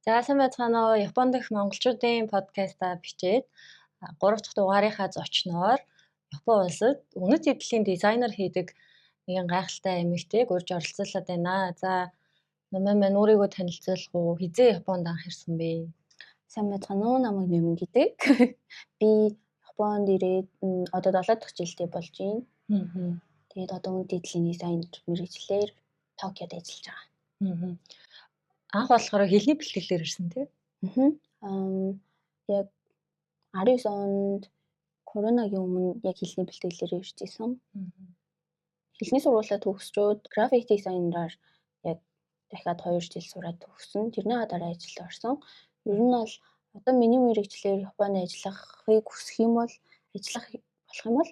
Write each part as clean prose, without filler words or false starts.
За, сайн байцгаана уу? Японд дэх монголчуудын подкастаа бичээд 3 дахь дугаарынхаа зочноор Япон улсад үнэт эдлийн дизайнер хийдэг нэгэн гайхалтай эмэгтэйг урьж оролцуулаад байна. За, Нумын маань өөрийгөө танилцуулах уу? Хизээ Японд анх ирсэн бэ? Сайн байцгаана уу? Намайг Нумын гэдэг. Би Японд ирээд одоо 7 дахь жилдээ болж байна. Тэгээд одоо үнэт эдлийн дизайнер мэргэжлээр Токиод ажиллаж байгаа. Анх болохоор хэлний бэлтгэлээр ирсэн тий? Яг 19 онд коронагийн өмнө яг хэлний бэлтгэлээр ирж исэн. Хэлний сургуулиа төгсчөөд график дизайнераар яг дахиад 2 жил сураад төгссөн. Тэрний дараа ажилд орсон. Ер нь бол одоо миний мэргэжлээр Японд ажиллахыг хүсэх юм бол ажиллах болох юм бол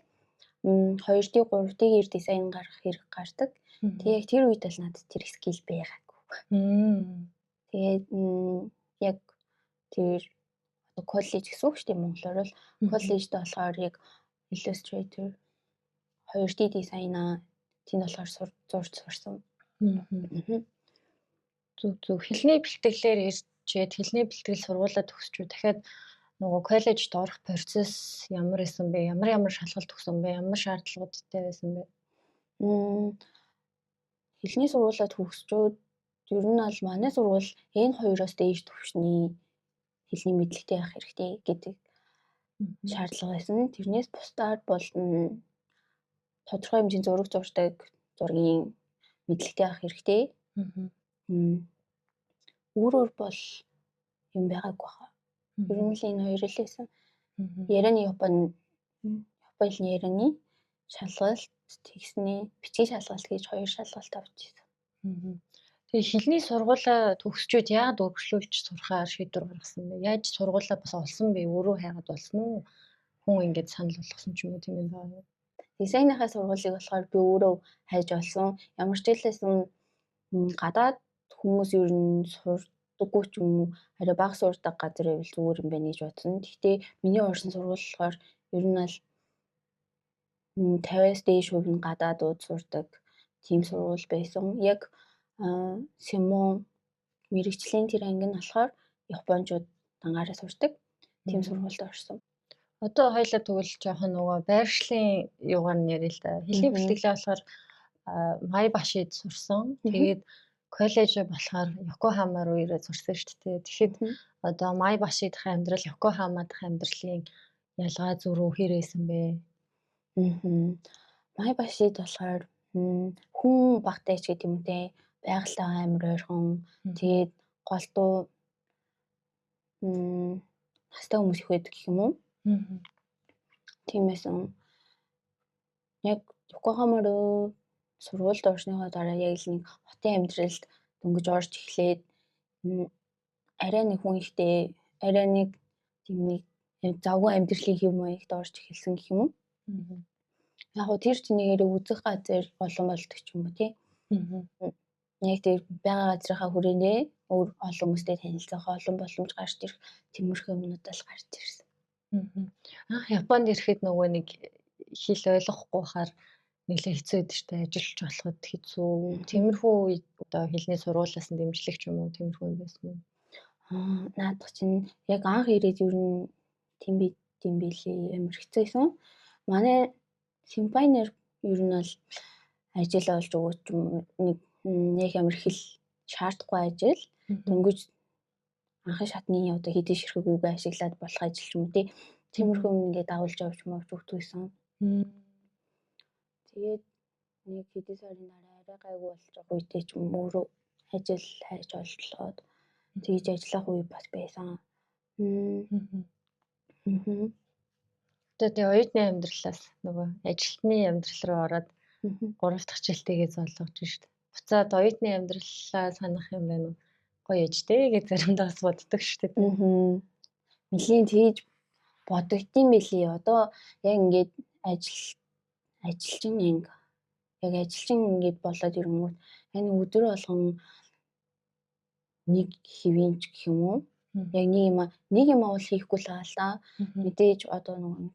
2D 3D-гээр дизайн гаргах хэрэг гардаг. Тэгээ яг тэр үед бол надад тэр скил байгаагүй. Тэгээд яг тэр одоо коллеж гэсэн үг шүү дээ, монголоор бол коллежд болохоор яг Illustrator 2D дизайнаа тэнд болохоор зурж сурсан. Зүг зүг хэлний бэлтгэлээр ирчээд хэлний бэлтгэл сургуулаа төгсчүү дахиад нөгөө коллежд орох процесс ямар байсан бэ? Ямар ямар шалгалт өгсөн бэ? Ямар шаардлагуудтай байсан бэ? Хэлний сургуулаа төгсчөөд ер нь бол манай сургууль N2-оос дээш түвшний хэлний мэдлэгтэй байх хэрэгтэй гэдэг шаардлага байсан. Тэрнээс бусдаар бол тодорхой хэмжээний зураг зурдаг, зургийн мэдлэгтэй байх хэрэгтэй. Өөрөөр бол юм байгаагүй хаа. Ер нь л энэ хоёр л байсан. Ярианы Япон хэлний ярианы шалгалт тэгсний бичгийн шалгалт гэж хоёр шалгалт авч ирсэн. Тэгээ хэлний сургуулаа төгсчөөд яагаад үргэлжлүүлж сурахаар шийдвэр гаргасан бэ? Яаж сургуулаа бас олсон бэ? Өөрөө хайгаад болсон уу? Хүн ингээд санал болгосон ч юм уу, тийм юм байна уу? Дизайныхаа сургуулийг болохоор би өөрөө хайж олсон. Ямар ч хэлсэн гадаад хүмүүс ер нь сурдаггүй ч юм уу, арай бага сурдаг газар байвал зүгээр юм байна гэж бодсон. Гэхдээ миний орсон сургууль болохоор ер нь аль 50-аас дээш хувь нь гадаадууд сурдаг тийм сургууль байсан. Яг Симон мэрэгжлийн тэр анги нь болохоор японочууд дангаараа сурдаг тийм сургуульд орсон. Одоо хоёлаа тэгвэл жоохон нөгөө байршлын юугаар нь яриа л да. Хэлний бэлтгэлээ болохоор Майбашид сурсан. Тэгээд коллеж болохоор Йокохама руу ирээд сурсан шүү дээ. Тэгэхэд одоо Майбашидх амьдрал, Йокохамадх амьдралын ялгаа зөрүү хэр байсан бэ? Майбашид болохоор хүн багтай ч гэдэг юм те, байгальтайгаа амар ойрхон. Тэгээд голдуу настай хүмүүс их байдаг гэх юм уу? Тийм байсан. Яг Йокохама руу сургуульд орсныхоо дараа яг л нэг хотын амьдралд дөнгөж орж эхлээд арай нэг хүн ихтэй, арай нэг тийм нэг завгүй амьдралын хэв маягт орж эхэлсэн гэх юм уу? Яг гоо тэр чинийгээрээ үзэх газар олон болдог ч юм уу тий. Яг тэр байгаа газрынхаа хүрээндээ өөр олон хүмүүстэй танилцах олон боломж гарч ирэх тиймэрхүү юмнууд л гарч ирсэн. Анх Японд ирэхэд нөгөө нэг хэл ойлгохгүй байхаар нэлээд хэцүү байдаг шүү дээ. Ажиллаж болоход хэцүү. Тиймэрхүү үед одоо хэлний сургуулиас нь дэмжлэг ч юм уу тиймэрхүү юм байсан уу? Наадах чинь яг анх ирээд ер нь тийм би тийм билээ, амар хэцүү байсан. Манай симпайнер ер нь бол ажил олж өгөөч юм нэг яг амар хэл шаардахгүй ажил. Дөнгөж анхын шатны одоо хэдий ширхэг үгээ ашиглаад болох ажил ч юм уу тий. Тиймэрхүү юм ингээд дагуулж авч мовж өгдөг байсан. Тэгээд нэг хэдэн сарын дараа арай гайгүй болж байгаа үедээ ч юм өөрөө ажил хайж олдлоод тэгж ажиллах үе бас байсан. Одоо тэгээ оюутны амьдралаас нөгөө ажилтны амьдрал руу ороод 3 дахь жилтэйгээ золгож шít. Буцаад оюутны амьдралаа санах юм байна уу? Гоё ээжтэй гэж заримдаа бас боддог шүү дээ. Нэлийн тэгж бодогдсон байлээ. Одоо яг ингээд ажилчин анги яг ажилчин ингээд болоод ирэнгүүт яг нэг өдөр болгон нэг хэвийн ч гэх юм уу? Яг нэг юм бол хийхгүй л байгаа л да. Мэдээж одоо нөгөө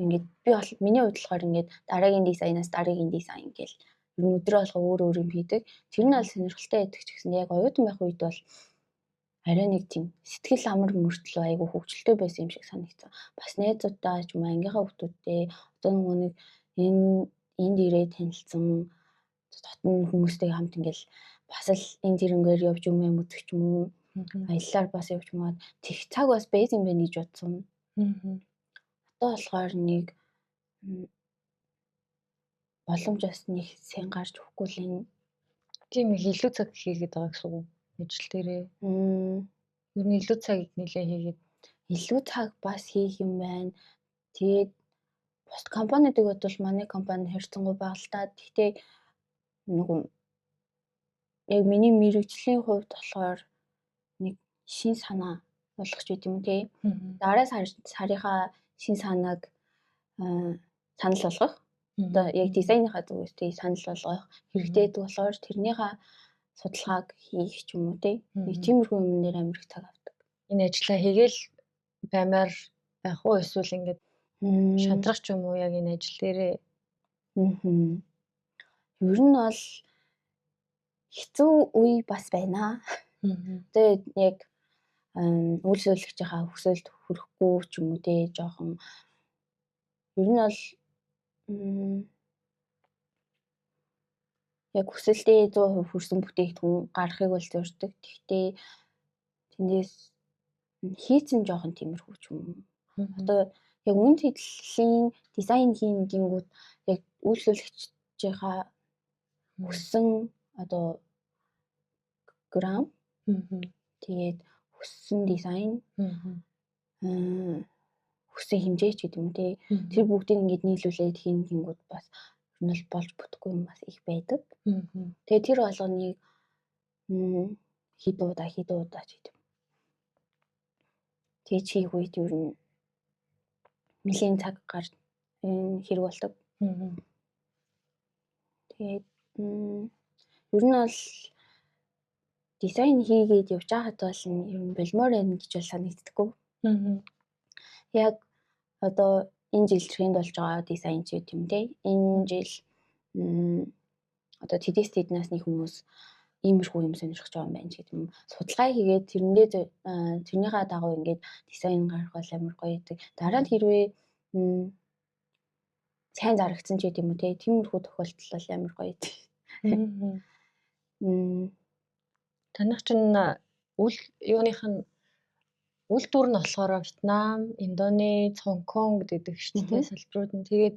ингээд би бол миний хувьд болохоор ингээд дараагийн дизайнаас дараагийн дизайн гэл Ер нь өдрөө алга өөр өөр юм хийдэг. Тэр нь аль сонирхолтой байдаг ч гэсэн яг оюутан байх үед бол арай нэг тийм сэтгэл амар мөртлөө айгүй хөвгөлтэй байсан юм шиг санагдсан. Бас найзуудтай ч юм уу ангийнхаа хүмүүстэй одоо нөгөө нэг энэ энд ирээд танилцсан дотн хүмүүстэй хамт ингээл бас л энэ тэрнгээр явж юм юм үзэх ч юм уу аяллаар бас явж маад тех цаг бас байсан юм байна гэж бодсон. Одоо болохоор нэг боломж бас нэг сайн гарч өгөхгүй л энэ. Тийм их илүү цаг хийгээд байгаа гэсэн үг ажил дээрээ. Ер нь илүү цаг нэлээ хийгээд илүү цаг бас хийх юм байна. Тэгээд бус компаниудыг бодвол манай компани харьцангуй бага л та. Гэхдээ нөгөө яг миний мэрэгжлийн хувьд болохоор нэг шин санаа болгох ч байт юм тий. Дараа сарынхаа шин санааг санал болгох. Одоо яг дизайныхаа зүгээс тий санал болгох хэрэгтэй гэдэг болохоор тэрнийхээ судалгааг хийх ч юм уу тий. Нэг тиймэрхүү юм дээр амар их цаг авдаг. Энэ ажлаа хийгээл баймаар байх уу эсвэл ингээд шантрах ч юм уу яг энэ ажил дээрээ. Ер нь бол хэцүү үе бас байна. Тэгээд яг үйлсүүлэгчийнхаа хүсэлд хүрэхгүй ч юм уу те жоохон ер нь бол яг хүсэлдээ 100% хүрсэн бүтээгдэхүүн гаргахыг бол зорддог. Гэхдээ тэндээс хийцэн жоохон тиймэрхүү ч юм уу. Одоо яг үн тэдлийн дизайн хийн гингүүд яг үйлчлүүлэгчийнхаа хүссэн одоо грам тэгээд хүссэн дизайн хүссэн хэмжээ ч гэдэг юм те. Тэр бүгдийг ингээд нийлүүлээд хийн гингүүд бас ер нь болж бүтэхгүй юм бас их байдаг. Тэгээд тэр болгоныг хэд удаа ч гэдэг юм. Тэгээд хийх үед ер нь нэлийн цаг гар хэрэг болдог. Тэгээд ер нь бол дизайн хийгээд явж байхад бол ер нь болмоор байна гэж бол санагддаггүй. Яг одоо энэ жил тренд болж байгаа дизайн ч гэдэг юм те. Энэ жил одоо тэдээс тэднээс нэг хүмүүс иймэрхүү юм сонирхож байгаа юм байна ч гэдэг юм. Судалгаа хийгээд тэрэндээ тэрнийхээ дагуу ингээд дизайн гаргах бол амар гоё гэдэг. Дараа нь хэрвээ сайн зарагдсан ч гэдэг юм уу те. Тиймэрхүү тохиолдол бол амар гоё гэдэг. Таних чинь үл юуных нь үйлдвэр нь болохоор Вьетнам, Индонез, Хонконг гэдэг шүү дээ салбарууд нь. Тэгээд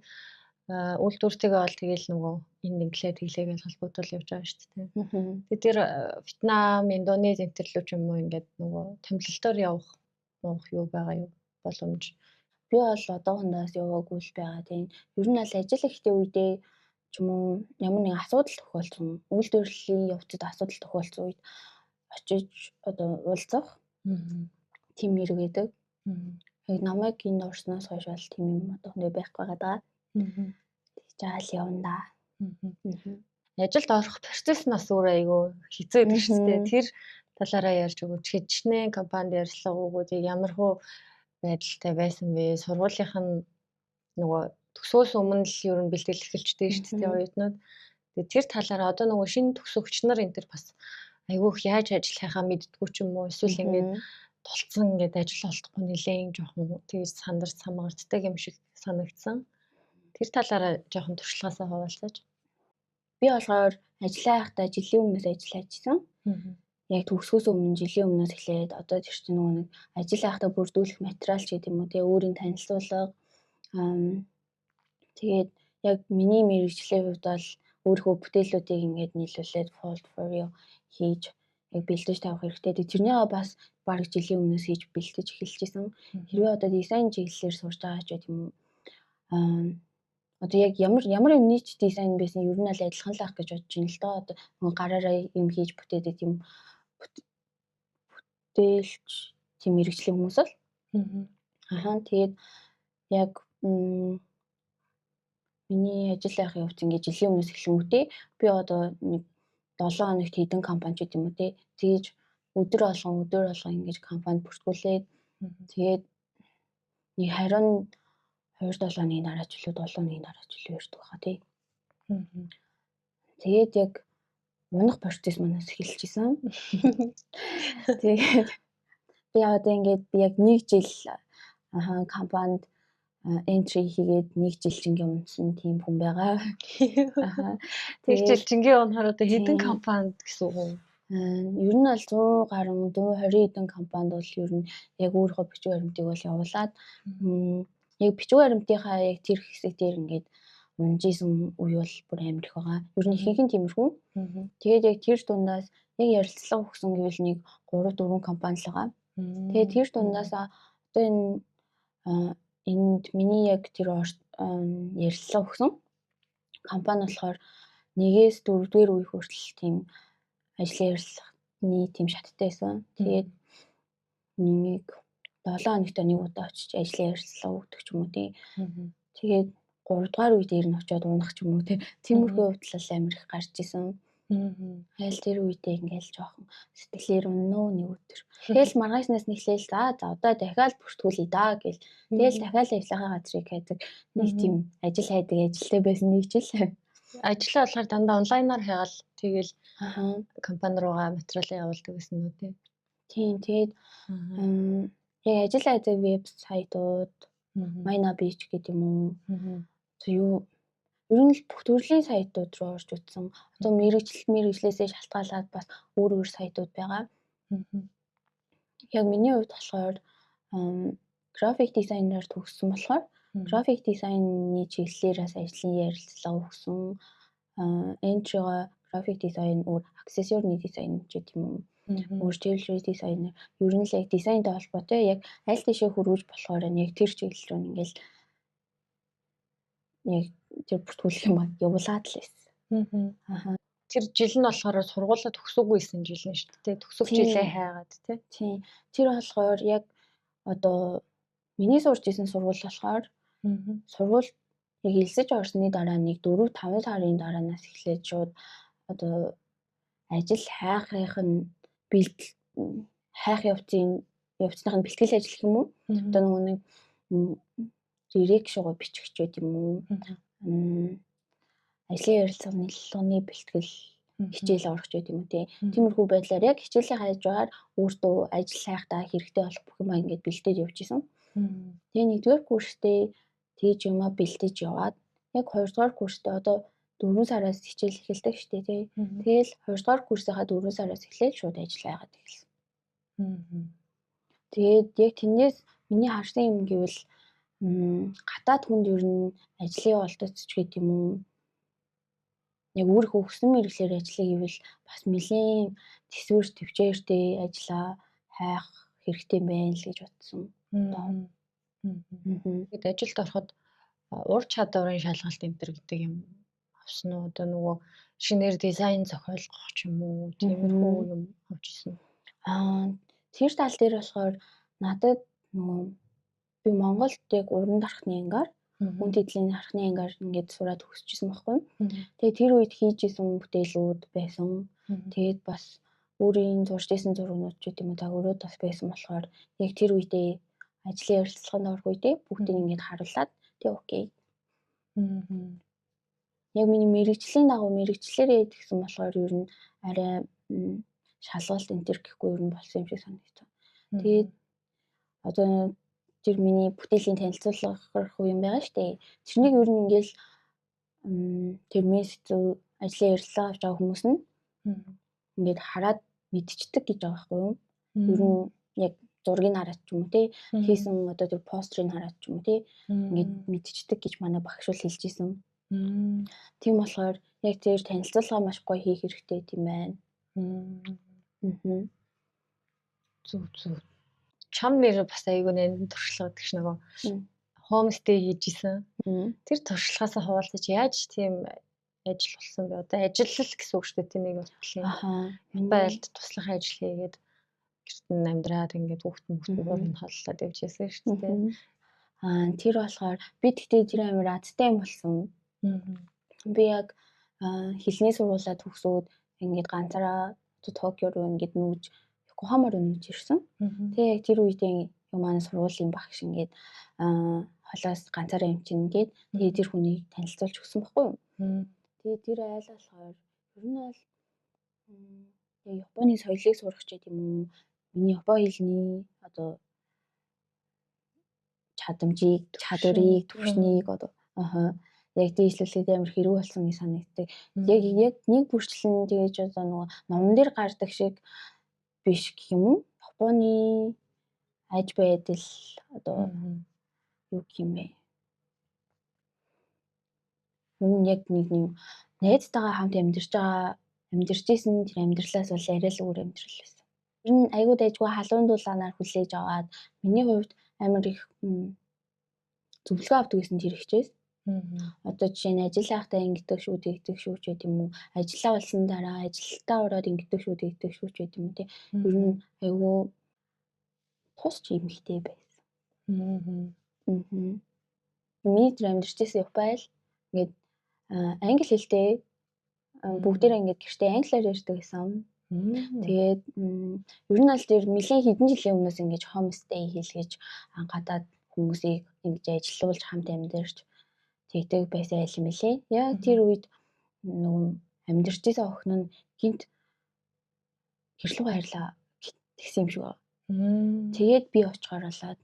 үйлдвэртэйгээ бол тэгэл нөгөө энэ нэглээ тэглээгээл холбогдол явж байгаа шүү дээ. Тэгээд тэр Вьетнам, Индонез энэ төр лүү ч юм уу ингээд нөгөө томилолтоор явах муух юу байгаа юу боломж. Би бол одоохондоос яваагүй л байгаа тийм. Ер нь аль ажил ихтэй үедээ ч юм уу ямар нэгэн асуудал тохиолдсон, үйлдвэрлэлийн явцад асуудал тохиолдсон үед очиж одоо уулзах тийм хэрэг байдаг. Яг намайг энд орсноос хойш бол тийм юм одоохондоо байхгүй байгаа даа. Тэгж аал явна да. Ажилд орох процесс нь бас өөр айгүй хэцүү байдаг шүү дээ. Тэр талаараа ярьж өгөөч. Хичнээн компанид ярьслага өгөөд ямар хуу байдалтай байсан бэ? Сургуулийнх нь нөгөө төгсөөс өмнө л ер нь бэлтгэл эхэлждэг шүү дээ оюутнууд. Тэгээд тэр талаараа одоо нөгөө шинэ төгсөгч нар энэ төр бас айгүйх яаж ажиллахаа мэддэггүй ч юм уу эсвэл ингээд тулцсан ингээд ажил олдохгүй нэлээд жоохон тэгж сандарч самгарддаг юм шиг санагдсан. Тэр талаараа жоохон туршлагаасаа хуваалцаж. Би болохоор ажиллаа байхдаа жилийн өмнөөс ажиллаажсэн. Яг төгсгөөс өмнө жилийн өмнөөс эхлээд одоо тэр чинь нөгөө нэг ажил байхдаа бүрдүүлэх материал ч гэдэг юм уу тэгээ өөрийн танилцуулга тэгээд яг миний мэргэжлийн хувьд бол өөрийнхөө бүтээлүүдийг ингээд нийлүүлээд портфолио хийж яг бэлдэж тавих хэрэгтэй. Тэрнийгээ бас бараг жилийн өмнөөс хийж бэлтэж эхэлж исэн. Хэрвээ одоо дизайн чиглэлээр сурж байгаа ч гэдэг юм уу одоо яг ямар юмны ч дизайн байсан ер нь аль адилхан л ах гэж бодож байна л доо. Одоо нөгөө гараараа юм хийж бүтээдэг тийм бүтээлч тийм мэргэжлийн хүмүүс л. Ахаа тэгээд яг миний ажил хайх явц ингээд жилийн өмнөөс эхлэнгүүтээ би одоо нэг 7 хоногт хэдэн компани ч гэдэг юм уу те. Тэгэж өдөр болгон ингэж компанид бүртгүүлээд тэгээд нэг 22 7 оны дараа ч үлээ 7 оны дараа ч үлээ ирдэг баха тий. Тэгээд яг унах процесс манаас эхэлчихсэн. Тэгээд би одоо ингээд би яг нэг жил компанид entry хийгээд нэг жил чингээ унсан тийм хүн байгаа. Нэг жил чингээ унахаар одоо хэдэн компанид гэсэн үг юм? Ер нь бол 100 гаруй 120 хэдэн компанид бол ер нь яг өөрийнхөө бичиг баримтыг бол явуулаад яг бичиг баримтынхаа яг тэр хэсэг дээр ингээд унжсэн үе бол бүр амар их байгаа. Ер нь ихэнх нь тиймэрхүү. Тэгээд яг тэр дундаас яг ярилцлага өгсөн гэвэл нэг 3 4 компани л байгаа. Тэгээд тэр дундаас одоо энэ энд миний яг тэр ярилцлага өгсөн компани болохоор 1-ээс 4-р үе хүртэл тийм ажлын ярилцлаганы тийм шаттай байсан. Тэгээд нэг 7 хоногт нэг удаа очиж ажлын ярилцлага өгдөг ч юм уу тийм. Тэгээд 3 дугаар үе дээр нь очиод унах ч юм уу тийм. Тиймэрхүү явдал амар их гарч исэн. Хайл тэр үедээ ингээл жоохон сэтгэлээр унаа нэг өдөр. Тэгэл маргаашнаас нэхлээл за одоо дахиад бүртгүүлье даа гэл. Тэгэл дахиад ажлынхаа газрыг хайдаг. Нэг тийм ажил хайдаг ажилтай байсан нэг жил. Ажлаа болохоор дандаа онлайнаар хайгаал тэгэл компани руугаа материалаа явуулдаг гэсэн үү тий. Тийм, тэгээд яг ажил хайдаг вебсайтууд MyNaBeach гэдэг юм уу. Юу ер нь л бүх төрлийн сайтууд руу орж үзсэн. Одоо мэрэгчлээсээ шалтгаалаад бас өөр өөр сайтууд байгаа. Яг миний хувьд болохоор график дизайнераар төгссөн болохоор график дизайны чиглэлээрээс ажлын ярилцлага өгсөн. Entry-го график дизайн, өөр аксессуарны дизайн ч гэдэг юм уу. Өөр jewelry дизайнер. Ер нь л яг дизайнтай холбоотой яг аль тийшээ хөрвүүлж болохоор яг тэр чиглэл рүү ингээл яг тэр бүртгүүлэх юм явуулаад л байсан. Тэр жил нь болохоор сургуулаа төгсөөгүй байсан жил нь шүү дээ. Төгсөх жилээ хайгаад тий. Тийм. Тэр болохоор яг одоо миний сурч исэн сургууль болохоор сургууль яг элсэж орсны дараа нэг 4-5 сарын дараанаас эхлээд шууд одоо ажил хайхын нь бэлтгэл хайх явцных нь бэлтгэл ажил юм уу? Одоо нөгөө нэг ререк шугаа бичих ч байт юм уу? Ажлын ярилцлагын бэлтгэл хичээл орох ч байт юм уу тий. Тиймэрхүү байдлаар яг хичээлээ хайж байгаар өөртөө ажил хайхдаа хэрэгтэй болох бүх юмаа ингээд бэлдээд явж исэн. Тэгээ нэгдүгээр курстэй тэгж юмаа бэлдэж яваад яг хоёрдугаар курстэй одоо 4 сараас хичээл эхэлдэг шүү дээ тий. Тэгэл хоёрдугаар курсынхаа 4 сараас эхлээд шууд ажил хайгаад эхэлсэн. Тэгээд яг тэндээс миний харсан юм гэвэл гадаад хүнд ер нь ажлын олдоц ч гэдэг юм уу. Яг өөрийнхөө хүссэн мэргэжлээр ажиллая гэвэл бас нэлээн төсвөр төвчээртэй ажиллаа хайх хэрэгтэй байна л гэж бодсон. Тэгэд ажилд ороход ур чадварын шалгалт энэ төр гэдэг юм авсан уу? Одоо нөгөө шинээр дизайн зохиолгох ч юм уу, тиймэрхүү юм авч ирсэн. Тэр тал дээр болохоор надад нөгөө би Монголд яг уран дархны ангаар, үн тэдлийн дархны ангаар ингээд сураад төгсөжсэн байхгүй. Тэгээд тэр үед хийж исэн бүтээлүүд байсан. Тэгээд бас өөрийн зурж исэн зургнууд ч гэдэм үү загварууд бас байсан болохоор яг тэр үедээ ажлын ярилцлаганд орох үедээ бүгдийг ингээд харуулад тэг окей. Яг миний мэрэгжлийн дагуу мэрэгчлэрээ тэгсэн болохоор ер нь арай шалгалт энэ төр гэхгүй ер нь болсон юм шиг санагдсан. Тэгээд одоо тэр миний бүтээлийн танилцуулга юм байгаа шүү дээ. Тэрнийг ер нь ингээл тэр мессеж ажлын ярилцлага авч байгаа хүмүүс нь ингээд хараад мэдчихдэг гэж байгаа байхгүй юу? Ер нь яг зургийг хараад ч юм уу те хийсэн одоо тэр постерыг хараад ч юм уу те ингээд мэдчихдэг гэж манай багш бол хэлж исэн. Тийм болохоор яг тэр танилцуулга маш гоё хийх хэрэгтэй тийм байна. Зүг зүг. Чам нэр бас айгүй нандин туршлага гэдэг чинь нөгөө хоумстей хийж исэн. Тэр туршлагаасаа хуваалцаж яаж тийм ажил болсон бэ? Одоо ажиллал гэсэн үг шүү дээ тийм нэг бодлын. Байлд туслах ажил хийгээд гэрт нь амьдраад ингээд хүүхэд мөхт нь холлоод явж байсан шүү дээ. Тэр болохоор би тэгтээ тэр амар азтай юм болсон. Би яг хэлний сургуулаа төгсөөд ингээд ганцаараа Токио руу ингээд нүүж Йокохама руу нүүж ирсэн. Тэгээ яг тэр үедээ манай сургуулийн багш ингээд холоос ганцаараа юм чинь ингээд тэгээ тэр хүнийг танилцуулж өгсөн байхгүй юу. Тэгээ тэр айл болохоор Ер нь бол яг Японы соёлыг сурах ч гэдэм үү. Миний Япон хэлний одоо чадамжийг, чадварыг, түвшнийг одоо яг дээшлүүлэхэд амар хэрэг болсон гэж санагддаг. Яг нэг бүрчлэн тэгэж одоо нөгөө номон дээр гардаг шиг биш гэх юм уу? Японы аж байдал одоо юу гэх юм бэ? Нүн яг нэг юм найзтайгаа хамт амьдарч исэн тэр амьдралаас бол арай л өөр амьдрал байсан. Ер нь айгүй дайжгүй халуун дулаанаар хүлээж аваад миний хувьд амар их зөвлөгөө авдаг гэсэн тэр хичээс. Одоо жишээ нь ажил хайхдаа ингэдэг шүү, тэгдэг шүү ч гэдэм үү. Ажиллаа болсон дараа ажилдаа ороод ингэдэг шүү, тэгдэг шүү ч гэдэм үү, тий. Ер нь айгүй тусч эмхтэй байсан. Миний тэр амьдарч исэн Японд ингээд англи хэлтэй бүгдээрээ ингээд гэртээ англиар ярьдаг гэсэн. Тэгээд ер нь аль тэр нэлээд хэдэн жилийн өмнөөс ингэж homestay хийлгэж гадаад хүмүүсийг ингэж ажилуулж хамт амьдарч тэгдэг байсан айл юм лээ. Яг тэр үед нөгөө амьдарч исэн охин нь гинт гэрлүүгээ хайрлаа тэгсэн юм шиг байна. Тэгээд би очихоор болоод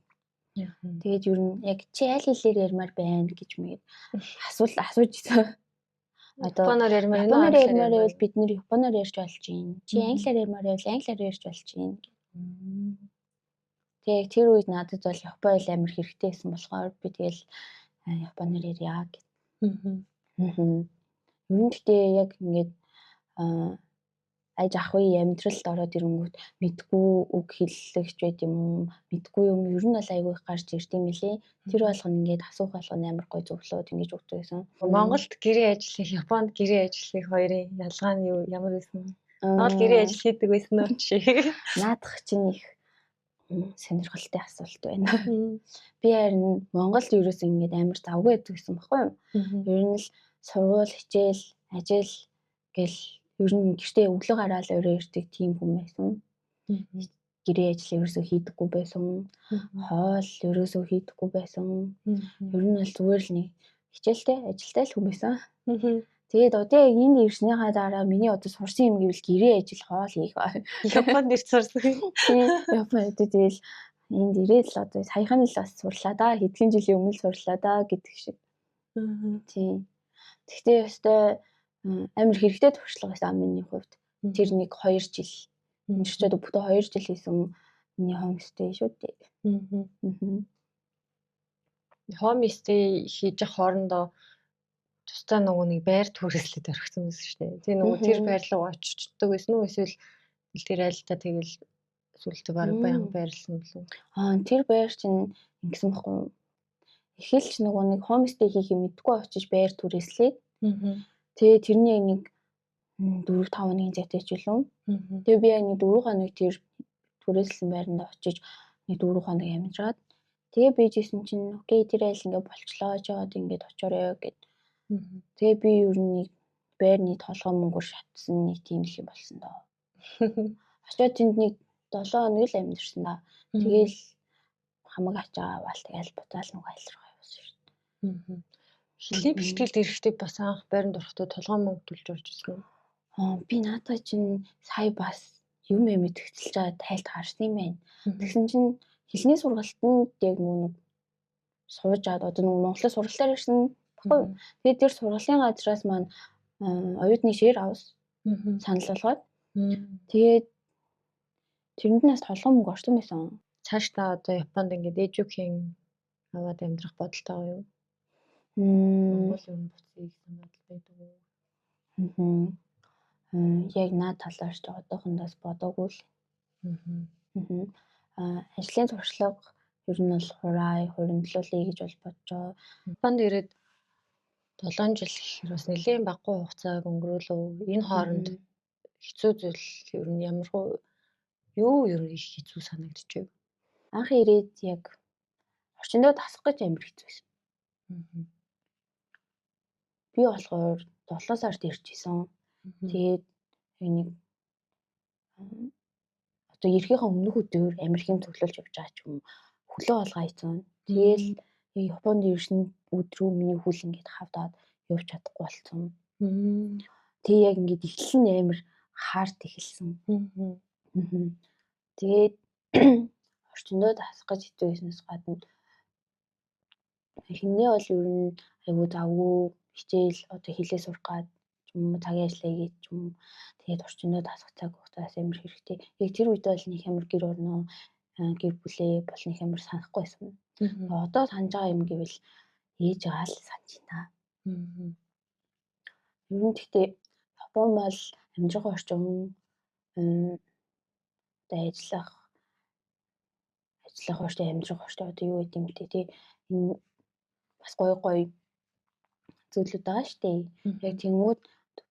тэгээд ер нь яг чи аль хэлээр ярмаар байна гэж мэд асууж исэн. Одоо Японоор ярмаар байвал бид нэр Японоор ярьж болж байна. Чи англиар ярмаар байвал англиар ярьж болж байна. Тэгээд тэр үед надад бол Япон хэл амар хэрэгтэй байсан болохоор би тэгэл Японоор ярья гэд. Ер нь гэхдээ яг ингээд аж ахуйн амьдралд ороод ирэнгүүт мэдгүй үг хэллэгч байд юм уу, мэдгүй юм ер нь бол айгүй их гарч ирд юм лээ. Тэр болгоно ингээд асуух болгоно амар гой зөвлөөд ингэж өгдөг гэсэн. Монголд гэрээ ажил хийх, Японд гэрээ ажил хийх хоёрын ялгаа нь юу ямар байсан бэ? Монгол гэрээ ажил хийдэг байсан уу чи? Наадах чинь их сонирхолтой асуулт байна. Би харин Монголд ерөөс ингээд амар завгүй байдаг гэсэн баггүй юу? Ер нь л сургууль, хичээл, ажил гэл ер нь гэртээ өглөө гараал орой ирдэг тийм хүн байсан. Гэрээ ажил ерөөсөө хийдэггүй байсан. Хоол ерөөсөө хийдэггүй байсан. Ер нь бол зүгээр л нэг хичээлтэй, ажилтай л хүн байсан. Тэгээд одоо яг энд ирснийхаа дараа миний одоо сурсан юм гэвэл гэрээ ажил, хоол хийх. Японд ирж сурсан. Тийм, Японд тэгэл энд ирээд л одоо саяхан л бас сурлаа да, хэдхэн жилийн өмнө л сурлаа да гэдэг шиг. Тийм. Тэгтээ өстой амар хэрэгтэй туршлага байсан миний хувьд. Тэр нэг 2 жил. Энд ч одоо бүтэн 2 жил хийсэн миний homestay шүү дээ. Homestay хийж хоорондоо тусдаа нөгөө нэг байр түрээслээд орхисон байсан шүү дээ. Тэгээ нөгөө тэр байр руу очичдөг байсан уу эсвэл тэр айлдаа тэгэл сүлдө баг баян байрлсан билүү? Тэр байр чинь ингэсэн байхгүй юу? Эхэлж нөгөө нэг homestay хийх юм мэдгүй очиж байр түрээслээд. Тэгээ тэрний нэг 4-5 хоногийн зайтай ч үлээ. Тэгээ би яг нэг 4 хоног тэр түрээслсэн байранд очиж нэг 4 хоног амжираад тэгээ бийжсэн чинь окей тэр айл ингээ болчлоо жоод ингээд очоорой гэд. Тэгээ би ер нь нэг байрны толгой мөнгөөр шатсан нэг тийм л юм болсон доо. Очоод тэнд нэг 7 хоног л амьдэрсэн да. Тэгээл хамаг ачаа аваал тэгээл буцаал нөгөө айл руу явсан шүү дээ. Хэлний бэлтгэлд ирэхдээ бас анх байранд орохдоо толгой мөнгө төлж орж ирсэн үү? Би наадаа чинь сая бас юм мэдгцэлж байгаа тайлт харсан юм байна. Тэгсэн чинь хэлний сургалтанд яг нөгөө нэг суужаад одоо нөгөө Монголын сургалтаар ирсэн баггүй. Тэгээд тэр сургуулийн газраас маань оюутны share house санал болгоод тэгээд тэрэнд нас толгой мөнгө орсон байсан. Цаашдаа одоо Японд ингээд education аваад амьдрах бодолтой юу? Монгол юм буцъя гэсэн бодол байдаг уу? Яг наад талаар ч одоохондоос бодоогүй л. Ажлын туршлага ер нь бол хурай, хуримтлуулъя гэж бол бодож байгаа. Японд ирээд 7 жил гэхээр бас нэлээд баггүй хугацааг өнгөрөөлөө. Энэ хооронд хэцүү зүйл ер нь ямар юу ер нь их хэцүү санагдчихэв? Анх ирээд яг орчиндөө тасах гэж амар хэцүү байсан. Би болохоор 7 сард ирж исэн. Тэгээд нэг одоо ирэхийнхээ өмнөх өдөр амар хэм цуглуулж явж байгаа ч юм хөлөө олгоо хийсэн. Тэгээл Японд ирсэн өдрөө миний хөл ингээд хавдаад явж чадахгүй болсон. Тэг яг ингээд эхлэл нь амар хард эхэлсэн. Тэгээд орчиндөө дасах гэж хэцүү байснаас гадна эхнээ бол ер нь айгүй завгүй хичээл одоо хилээ сурах гад ч юм уу цагийн ажлаа хийгээд ч юм уу тэгээд орчиндөө дасах цаг хугацаа бас амар хэрэгтэй. Яг тэр үед бол нэг амар гэр орноо гэр бүлээ бол нэг амар санахгүй байсан. Одоо санаж байгаа юм гэвэл ээж байгаа л санаж байна. Ер нь гэхдээ Япон бол амьдрах орчин одоо ажиллах орчин амьдрах орчин одоо юу гэдэг юм бэ тий энэ бас гоё гоё зүйлүүд байгаа шүү дээ. Яг тэнгүүд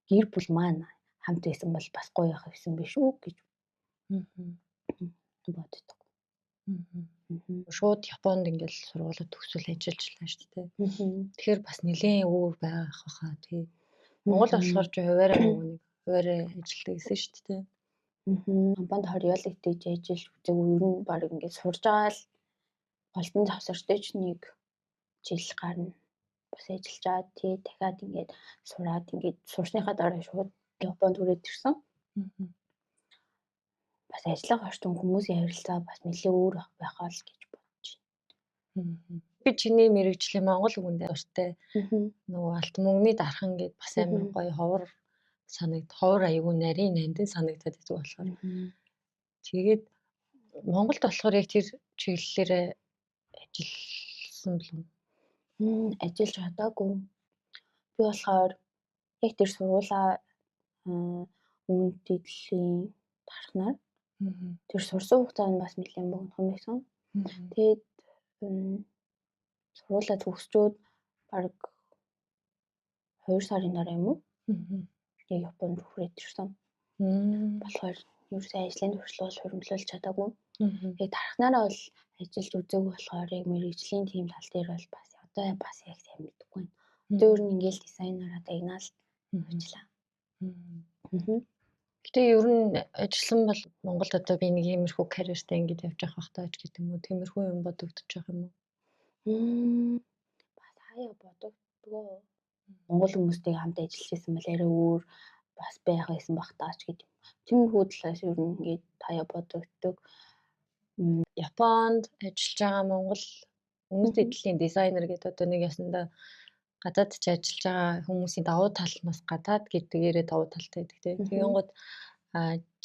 гэр бүл маань хамт байсан бол бас гоё явах гэсэн биш үү гэж боддог. Шууд Японд ингээл сургуулиуд төгсвөл ажиллаж лаа шүү дээ. Тэгэхээр бас нэлээд өөр байх баха тий. Монгол болохоор ч хуваараа нэг хуваараа ажилладаг гэсэн шүү дээ. Компанид хорьёологдож ажиллаж үзээгүй ер нь баг ингээд сурж байгаа л голдон завсартай ч нэг жил гарна. Бас ажиллаж байгаа тий дахиад ингээд сураад ингээд сурсныхаа дараа шууд Японд хүрээд ирсэн. Бас ажиллах орчин хүмүүсийн харилцаа бас нэлээд өөр байхаа л гэж бодож байна. Би чиний мэрэгжлийн монгол үгэндээ дуртай. Нөгөө алт мөнгөний дархан гэд бас амар гоё ховор санагд ховор айгүй нарийн нандин санагдаад байдаг болохоор. Тэгээд Монголд болохоор яг тэр чиглэлээрээ ажилласан болов уу? Ажиллаж чадаагүй. Би болохоор яг тэр сургуулаа үүнд дэдлийн дархнаар тэр сурсан хугацаа нь бас нэлээд богинохон байсан. Тэгээд сургуулаа төгсчөөд бараг 2 сарын дараа юм уу? Яг Японд хүрээд ирсэн. Болохоор ерөөсөө ажлын туршлага бол хуримтлуулж чадаагүй. Яг дархнаараа бол ажиллаж үзээгүй болохоор яг мэргэжлийн тийм тал дээр бол бас одоо бас яг сайн мэдэхгүй байна. Одоо ер нь ингээл дизайнераа дагнаал ажиллаа. Гэтэ ер нь ажилласан бол Монголд одоо би нэг иймэрхүү карьертай ингэж явж явах байхтаа ч гэдэг юм уу. Тиймэрхүү юм бодогдож байгаа юм уу? Бас хаяа бодогдгоо. Монгол хүмүүстэй хамт ажиллаж байсан бол арай өөр бас байх байсан бах таа ч гэдэг юм. Тиймэрхүү талаас ер нь ингээд хаяа бодогддог. Японд ажиллаж байгаа Монгол өмнөд эдлийн дизайнер гэдэг одоо нэг ясандаа гадаад ч ажиллаж байгаа хүмүүсийн давуу тал нь бас гадаад гэдгээрээ давуу талтай гэдэг тийм. Тэгэнгүүт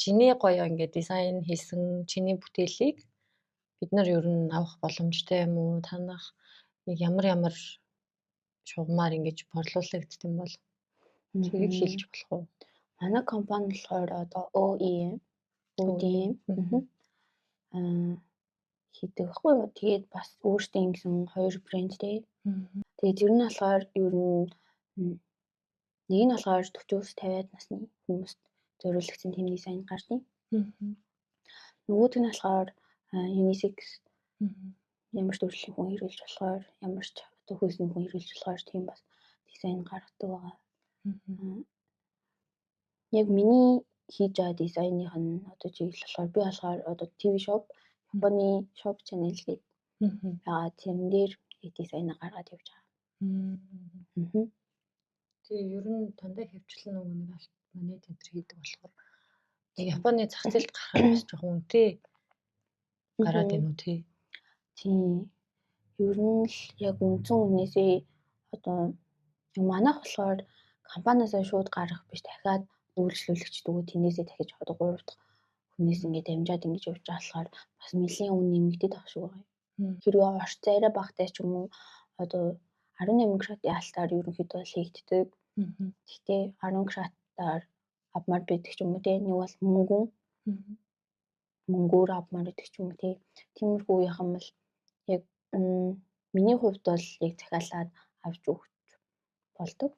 чиний гоё ингээд дизайн хийсэн чиний бүтээлийг бид нар ер нь авах боломжтой юм уу? Танах яг ямар ямар шугамар ингэж борлуулагдсан юм бол тэрийг хэлж болох уу? Манай компани болохоор одоо OEM, ODM хийдэг байхгүй юу? Тэгээд бас өөрсдөө ингэсэн хоёр брэндтэй. Тэгээд тэр нь болохоор ер нь нэг нь болохоор 40-с 50-аад насны хүмүүст зориулагдсан тийм дизайн гардаг. Нөгөөх нь болохоор unisex ямар ч төрлийн хүн хэрэглэж болохоор, ямар ч одоо хүйсний хүн хэрэглэж болохоор тийм бас дизайн гаргадаг байгаа. Яг миний хийж байгаа дизайных нь одоо чиглэл болохоор би болохоор одоо TV shop, Японы shop channel гэдэг байгаа. Тэрэн дээр дизайнаа гаргаад явж байгаа. Тэгээ ер нь дандаа хөвчлэн нөгөө нэг алт монет энэ төр хийдэг болохоор яг Японы зах зээлд гарахаар бас жоохон үнэтэй гараад байна уу тий? Тийм. Ер нь л яг үндсэн үнээсээ одоо манайх болохоор компаниасаа шууд гарах биш дахиад үйлчлүүлэгч дүү тэндээсээ дахиж одоо 3 дахь хүнээс ингээд дамжаад ингэж явж байгаа болохоор бас нэлийн үн нэмэгдээд байгаа шиг байгаа юм. Хэрвээ орц арай багтай ч юм уу одоо 18 градын алтаар ерөнхийдөө бол хийгддэг. Гэхдээ 10 градаар авмаар байдаг ч юм уу те. Нэг бол мөнгөн. Мөнгөөр авмаар байдаг ч юм уу те. Тиймэрхүү яах юм бол яг миний хувьд бол яг захиалаад авч өгч болдог.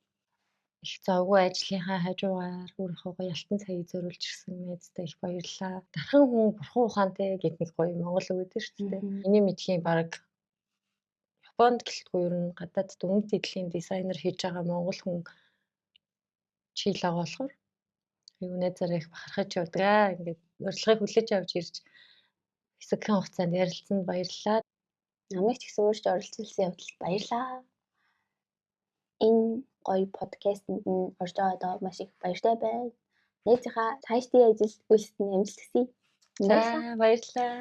Их завгүй ажлынхаа хажуугаар өөрийнхөө гоё алтан цагийг зориулж ирсэн найздаа их баярлалаа. Дархан хүн бурхан ухаантай гэдэг нэг гоё монгол үг өгдөө шүү дээ. Миний мэдхийн баг Японд гэлтгүй ер нь гадаадд өмнөд эдлийн дизайнер хийж байгаа монгол хүн чийл байгаа болохоор аюу найзаараа их бахархаж явдаг аа. Ингээд урилгыг хүлээж авч ирж хэсэгхэн хугацаанд ярилцсанд баярлалаа. Намайг ч гэсэн өөрч оролцуулсан явдалд баярлалаа. Энэ гоё подкастэнд нь орж байгаадаа маш их баяртай байна. Найзынхаа цаашдын ажил үйлсэд нь амжилт хүсье. За, баярлалаа.